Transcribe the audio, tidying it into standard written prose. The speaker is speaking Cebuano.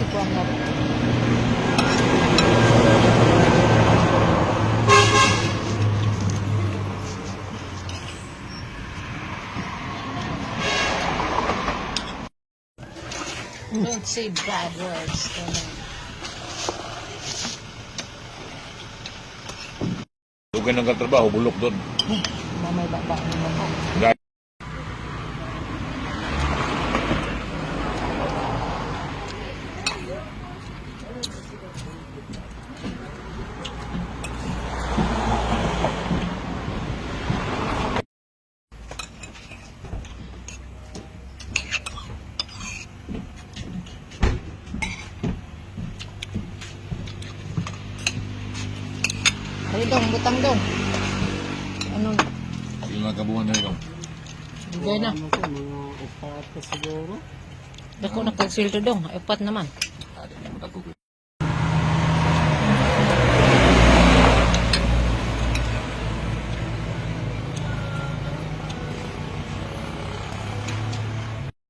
Si Kuang na. Don't say bad words. Don't. Dugay ng katrabaho, bulok doon. Mamay baba mo ko. Ay, dong, butang dong. Ano? Sila na kabuhan na ikaw. Bigay na. Ano to, mga upat ka siguro. Dako na kag sweldo dong. Ay, upat naman.